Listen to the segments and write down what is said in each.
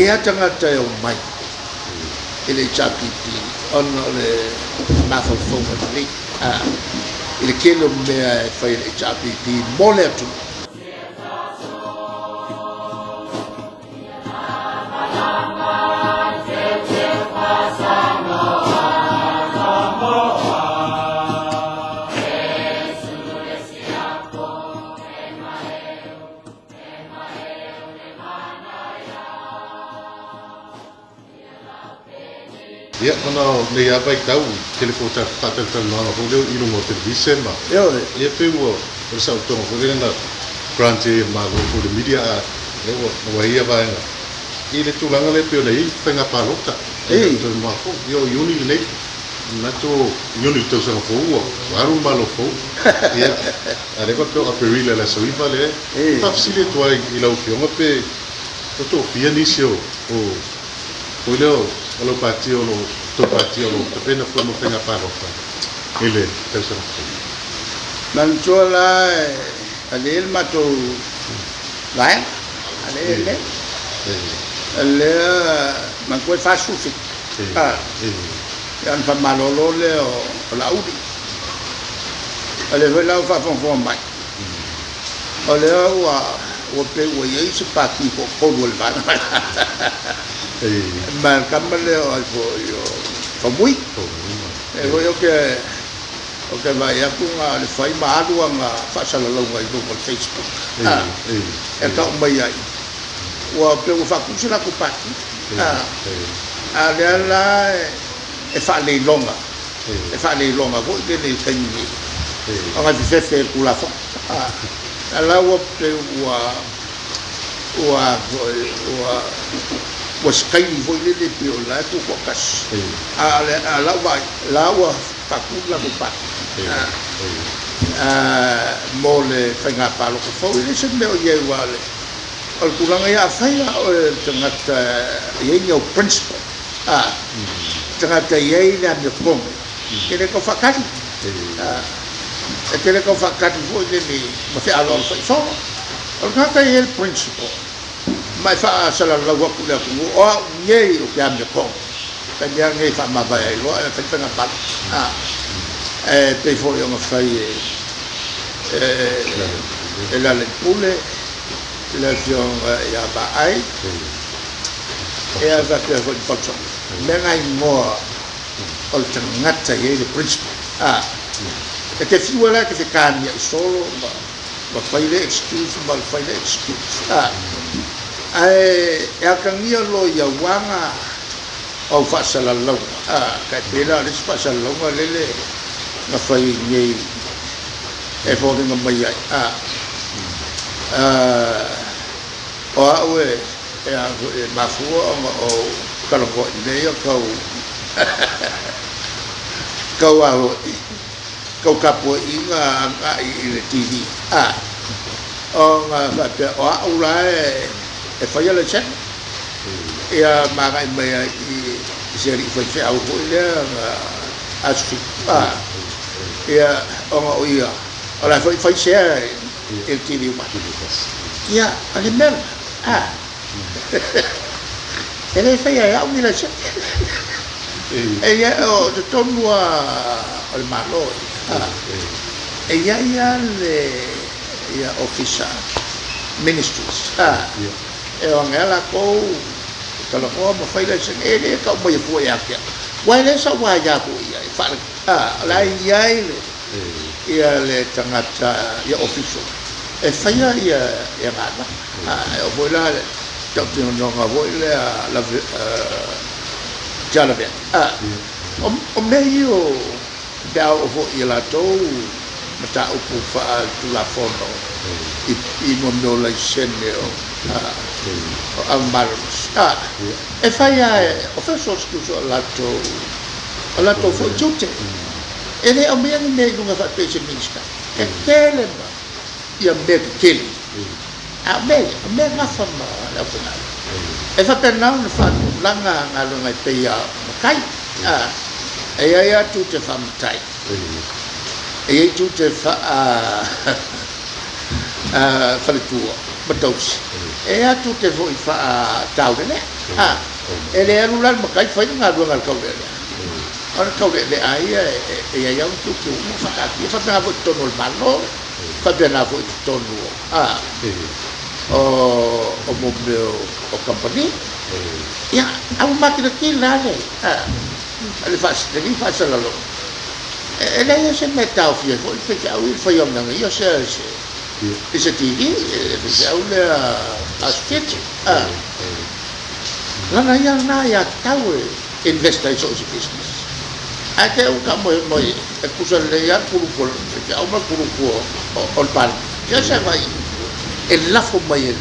I ai lava tagata e omai i le HRPP ona o le mafaufauga lelei i le tele o mea e fai e le HRPP mo le atunuu. Ia, ona o lenei lava vaitau, tele foi o tatou faatalatalanoaga foi lea i luga o televise ma Ioe. Ia pei ua o le saotoga foi lea na grant ai e le Malo foi le media art, lea ua maua ai ia vaega i le tulaga lea pei ona i ai faiga palota. Ei. Toe maua foi, ia o Iuni lenei, manatu o Iuni i le tausaga fou ua alu le Malo fou. Ia, a o lea faapea o Aperila i le aso 9 lea. Ei. Faafesili atu ai i lau Afioga pe ua toafia nisi o foi lea o lau pati o lo tou pati o lo o tapena fua mo faiga palota i le tausaga fou. Manatua la e lea le matou vaega, a lea e lea. Lea manatua e 47. Ia ona faamalolo lea o Laauli. O lea foi la ua faafogafoga mai, o lea ua pei ua i ai se pati toatolu o le vaega. Ma le tama lea o ai foi o Faumui. E foi ou te vaai atu na o le fai ma alu ana faasalalauga i luga o le Facebook. E tau mai ai, ua pei ua faatu se latou pati. A o lea la e faaleiloga, e faaleiloga foi lele i le taimi nei, ona e fefefe i le Tulafono. A la ua pei ua foi ua se taimi foi lele pei o la e tutoatasi. A o lau vaai, la ua faatu le latou pati mo le faiga palota fou. E le se mea o i ai, aua o le tulaga ia, afai lava oe o le tagata e i ai ni au principle, tagata e i ai le amiotonu, e te le tau faatali. E te le tau faatali foi lele ma fealoalo foi solo. O le tagata e i ai le principle, ma e faasalalau atu i le atunuu, o au nei ou te amiotonu. Taimi lava lenei e faamavae ai loa e fai faiga palota. E pei foi ona fai e Lealailepule, le afioga ia Vaai, ia faapea foi i Pausala. Mea na igoa o le tagata e i ai le principle. E te fiu la e te fetaniai solo ma fai le excuse ma fai le excuse. Ae e atagia loa i auaga au faasalalauga. Tai pei la o le isi faasalalauga lele na fai nei e foliga mai ai. O au e mafua ona ou talanoa i mea ia tau tau a foi tau tapuaiga agai i le TV. Ona faapea o au la e faia laisene. Ia ma agai mai ai i se alii faifeau foi lea na aso 7. Ia ona o ia, o la foi fai sea i le TV uma. Ia, o le mea la, e le faia e au ni laisene. E ia o totonu o le Malo, e i ai lava le ia ofisa ministries, e o age lava latou talanoa ma fai laisene, e le tau mai fua ia te au. Aua e le sau aia foi ia, o la e i ai le ia le tagata ia official e faia ia galuega. E oo foi la le tautinoga foi lea Tialavea. O mea ia pe a oo foi i latou mataupu faaletulafono i mea o laisene o ava malolosi. E fai lava e officials tusa o latou foi tiute. E le aumaia ni mea i luga faapea i se Minisita. E tele ma ia mea tetele. A o mea ia, o mea gafa ma le aufaigaluega. E faapena ona faatulaga galuega e pei a matai. E i ai lava tiute faamatai, e i ai tiute faa faletua. ma tausi, e atu te foi faataulelea. E le alu la le matai fai le galuega a le taulealea. O le taulealea a ia e i ai lava ona tiute ua uma ona faataatia. E faapena foi i totonu o le Malo, faapena foi i totonu o mo mea o kamupani. Ia, a ua matilatila lava le lenei faasalalauga. E leai lava se mea e taofia ai foi le faifeau ia i le fai o ana ia shares i se TV, le faifeau lea Aso Fitu. Lana ia lena aiatatau e invest ai i so o se pisinisi. Ae te i ua faamoemoe e tutusa lelei lava le kulupu o le faifeau ma le kulupu o le Palemia. Ia se vaai e lafo mai e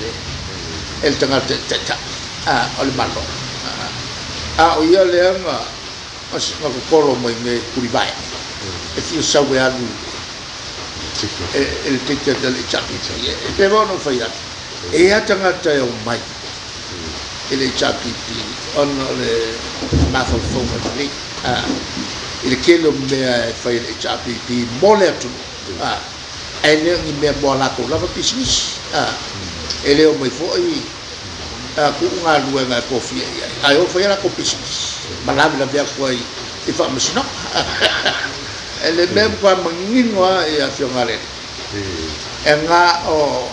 le tagata e taitai o le Malo. A o ia lea na totolo mai nei i Tulivae e fia sau e alu i le ticket a le HRPP. E pei foi ona ou fai atu, e i ai lava tagata e omai i le HRPP ona o le mafaufauga lelei i le tele o mea e fai e le HRPP mo le atunuu, ae le o ni mea mo a latou lava pisinisi. E le omai foi tuu galuega e tofia i ai, ae o fai a latou pisinisi ma lavelave atu ai i faamasinoga. E le mea matua manino lava i Afioga a le Alii, e na o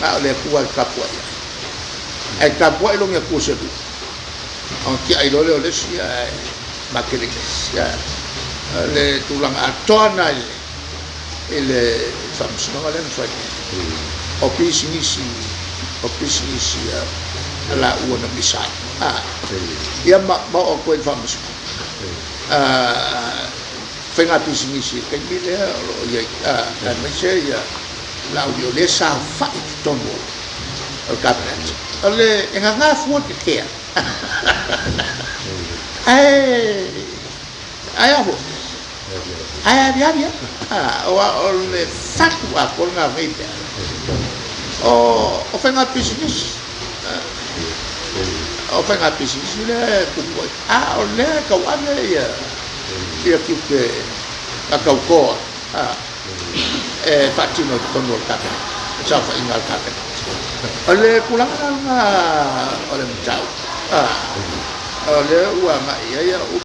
na o le Atua e tapuai ai. Ae tapuai lona Atua selu, ona tiai loa lea o le isi ae makele i le isi. O le tulaga atoa lena i le faamasinoga lea na fai nei. O pisinisi, o pisinisi a laua na misa ai. Ia ma oo atu ai i le faamasinoga. Faiga pisinisi i le taimi lea o lo o i ai, aemaise ia Laauli o lea e saofai i totonu o le Kapeneta. O le, e gaga fua le tetea. Ae, ae a foi? Ae aliali lava. Aua o le fatu atoa lena o nei mea. O faiga pisinisi. O faiga pisinisi lea e tupu ai. A o lea e tauave ia tiute na tauto ai. E faatino i totonu o le Kapeneta, le saofaiga a le Kapeneta. O le tulaga la lena o le mataupu, o lea ua agai i ai au.